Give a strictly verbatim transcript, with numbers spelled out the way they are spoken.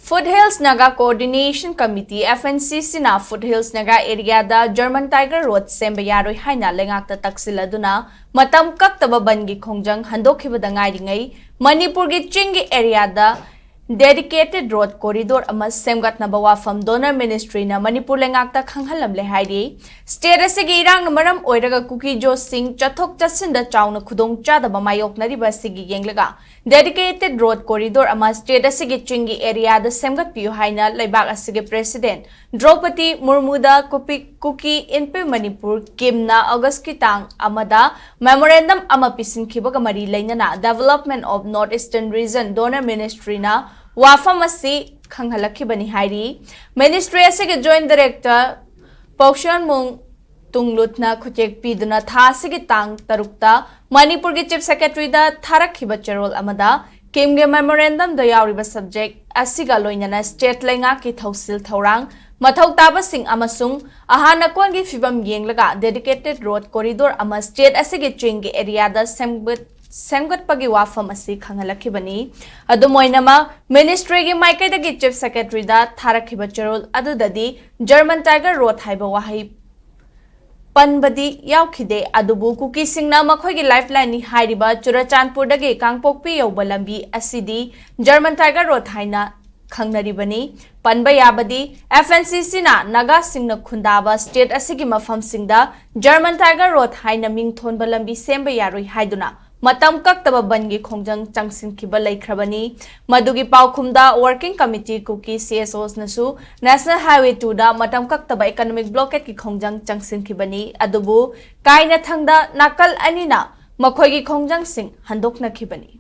Foothills Naga Coordination Committee, F N C C ꯅ Foothills Naga area ꯗ German Tiger Road ꯁꯦꯝꯕ ꯌꯥꯔꯣꯏ ꯍꯥꯏꯅ ꯂꯩꯉꯥꯛꯇ ꯇꯛꯁꯤꯜꯂꯗꯨꯅ ꯃꯇꯝ ꯀꯛꯇꯕ ꯕꯟꯒꯤ ꯈꯣꯡꯖꯪ ꯍꯟꯗꯣꯛꯈꯤꯕꯗ ꯉꯥꯏꯔꯤꯉꯩ ꯃꯅꯤꯄꯨꯔꯒꯤ ꯆꯤꯡꯒꯤ area ꯗ dedicated road corridor ꯑꯃ ꯁꯦꯝꯒꯠꯅꯕ ꯋꯥꯐꯝ DoNER ministry ꯅ ꯃꯅꯤꯄꯨꯔ ꯂꯩꯉꯥꯛꯇ ꯈꯪꯍꯜꯂꯝꯂꯦ ꯍꯥꯏꯔꯤ꯫ State ꯑꯁꯤꯒꯤ ꯏꯔꯥꯡꯅ ꯃꯔꯝ ꯑꯣꯏꯔꯒ ꯀꯨꯀꯤ ꯖꯣꯁꯤꯡ ꯆꯠꯊꯣꯛ ꯆꯠꯁꯤꯟꯗ ꯆꯥꯎꯅ ꯈꯨꯗꯣꯡꯆꯥꯗꯕ ꯃꯥꯌꯣꯛꯅꯔꯤꯕ ꯑꯁꯤꯒꯤ ꯌꯦꯡꯂꯒ dedicated road corridor ꯑꯃ state ꯑꯁꯤꯒꯤ ꯆꯤꯡꯒꯤ area ꯗ ꯁꯦꯝꯒꯠꯄꯤꯌꯨ ꯍꯥꯏꯅ ꯂꯩꯕꯥꯛ ꯑꯁꯤꯒꯤ President ꯗ꯭ꯔꯧꯄꯗꯤ ꯃꯨꯔꯃꯨꯗ ꯀꯨꯄꯤ-, ꯀꯨꯀꯤ ꯏꯟꯄꯤꯜ ꯃꯅꯤꯄꯨꯔ ꯀꯤꯝꯅ August ꯀꯤ ꯇꯥꯡ ꯑꯃꯗ memorandum ꯑꯃ ꯄꯤꯁꯤꯟꯈꯤꯕꯒ ꯃꯔꯤ ꯂꯩꯅꯅ Development of North Eastern Region DoNER ministry ꯅ ꯋꯥꯐꯝ ꯑꯁꯤ ꯈꯪꯍꯜꯂꯛꯈꯤꯕꯅꯤ ꯍꯥꯏꯔꯤ꯫ Ministry ꯑꯁꯤꯒꯤ Joint Director ꯄꯥꯎꯁꯣꯟꯃꯨꯡ ꯇꯨꯡꯂꯨꯠꯅ ꯈꯨꯠꯌꯦꯛ ꯄꯤꯗꯨꯅ ꯊꯥ ꯑꯁꯤꯒꯤ ꯇꯥꯡ ꯇꯔꯨꯛꯇ ꯃꯅꯤꯄꯨꯔꯒꯤ Chief Secretary ꯗ ꯊꯥꯔꯛꯈꯤꯕ ꯆꯦꯔꯣꯜ ꯑꯃꯗ ꯀꯤꯝꯒꯤ memorandum ꯗ ꯌꯥꯎꯔꯤꯕ subject ꯑꯁꯤꯒ ꯂꯣꯏꯅꯅ state ꯂꯩꯉꯥꯛꯀꯤ ꯊꯧꯁꯤꯜ ꯊꯧꯔꯥꯡ, ꯃꯊꯧ ꯇꯥꯕꯁꯤꯡ ꯑꯃꯁꯨꯡ ꯑꯍꯥꯟ ꯑꯀꯣꯟꯒꯤ ꯐꯤꯕꯝ ꯌꯦꯡꯂꯒ dedicated road corridor ꯑꯃ state ꯑꯁꯤꯒꯤ ꯆꯤꯡꯒꯤ area ꯗ ꯁꯦꯝꯒꯠ-, ꯁꯦꯝꯒꯠꯄꯒꯤ ꯋꯥꯐꯝ ꯑꯁꯤ ꯈꯪꯍꯜꯂꯛꯈꯤꯕꯅꯤ꯫ ꯑꯗꯨꯝ ꯑꯣꯏꯅꯃꯛ, ministry ꯒꯤ ꯃꯥꯏꯀꯩꯗꯒꯤ Chief Secretary ꯗ ꯊꯥꯔꯛꯈꯤꯕ ꯆꯦꯔꯣꯜ ꯑꯗꯨꯗꯗꯤ German Tiger Road ꯍꯥꯏꯕ ꯋꯥꯍꯩ ꯄꯟꯕꯗꯤ ꯌꯥꯎꯈꯤꯗꯦ, ꯑꯗꯨꯕꯨ ꯀꯨꯀꯤꯁꯤꯡꯅ ꯃꯈꯣꯏꯒꯤ lifeline ꯅꯤ ꯍꯥꯏꯔꯤꯕ ꯆꯨꯔꯆꯥꯟꯄꯨꯔꯗꯒꯤ ꯀꯥꯡꯄꯣꯛꯄꯤ ꯌꯧꯕ ꯂꯝꯕꯤ ꯑꯁꯤꯗꯤ German Tiger Road ꯍꯥꯏꯅ ꯈꯪꯅꯔꯤꯕꯅꯤ꯫ ꯄꯟꯕ ꯌꯥꯕꯗꯤ, F N C C ꯅ ꯅꯥꯒꯥꯁꯤꯡꯅ ꯈꯨꯟꯗꯥꯕ state ꯑꯁꯤꯒꯤ ꯃꯐꯝꯁꯤꯡꯗ German Tiger Road ꯍꯥꯏꯅ ꯃꯤꯡ ꯊꯣꯟꯕ ꯂꯝꯕꯤ ꯁꯦꯝꯕ ꯌꯥꯔꯣꯏ ꯍꯥꯏꯗꯨꯅ ꯃꯇꯝ ꯀꯛꯇꯕ ꯕꯟꯒꯤ ꯈꯣꯡꯖꯪ ꯆꯪꯁꯤꯟꯈꯤꯕ ꯂꯩꯈ꯭ꯔꯕꯅꯤ꯫ ꯃꯗꯨꯒꯤ ꯄꯥꯎꯈꯨꯝꯗ Working Committee ꯀꯨꯀꯤ C S Os ꯅꯁꯨ National Highway two ꯗ ꯃꯇꯝ ꯀꯛꯇꯕ economic blockade ꯀꯤ ꯈꯣꯡꯖꯪ ꯆꯪꯁꯤꯟꯈꯤꯕꯅꯤ꯫ ꯑꯗꯨꯕꯨ ꯀꯥꯏꯅꯊꯪꯗ ꯅꯥꯀꯜ ꯑꯅꯤꯅ ꯃꯈꯣꯏꯒꯤ ꯈꯣꯡꯖꯪꯁꯤꯡ ꯍꯟꯗꯣꯛꯅꯈꯤꯕꯅꯤ꯫